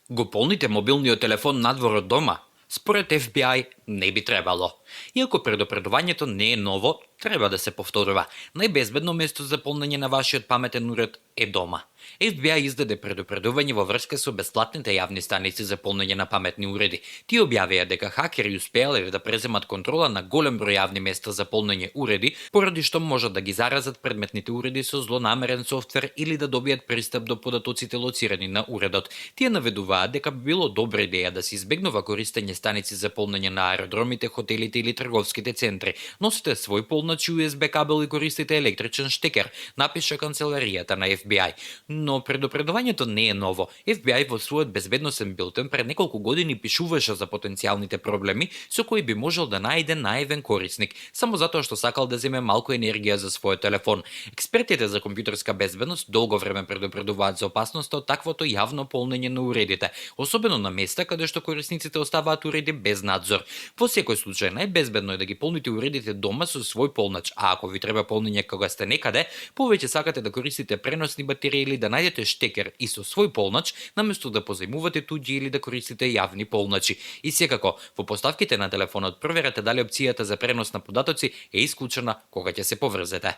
Го полните мобилниот телефон надвор од дома? Според FBI не би требало. Иако предупредувањето не е ново, треба да се повторува. Најбезбедно место за полнење на вашиот паметен уред е дома. FBI издаде предупредување во врска со бесплатните јавни станици за полнење на паметни уреди. Тие објавија дека хакери успеале да преземат контрола на голем број јавни места за полнење уреди, поради што можат да ги заразат предметните уреди со злонамерен софтвер или да добијат пристап до податоците лоцирани на уредот. Тие наведуваат дека би било добра идеја да се избегнува користење станици за полнење на аеродромите, хотелите или трговските центри. Носите свој полнач USB кабел и користите електричен штекер, напиша канцеларијата на FBI. Но предупредувањето не е ново. FBI во својот безбедносен билтен пред неколку години пишуваше за потенцијалните проблеми со кои би можел да најде наивен корисник, само затоа што сакал да земе малку енергија за својот телефон. Експертите за компјутерска безбедност долго време предупредуваат за опасноста од таквото јавно полнење на уредите, особено на места каде што корисниците оставаат уреди без надзор. Во секој случај најбезбедно е да ги полните уредите дома со свој полнач, а ако ви треба полнење кога сте некаде, повеќе сакате да користите преносни батерии или да најдете штекер и со свој полнач, наместо да позајмувате туѓи или да користите јавни полначи. И секако, во поставките на телефонот проверете дали опцијата за пренос на податоци е исклучена кога ќе се поврзете.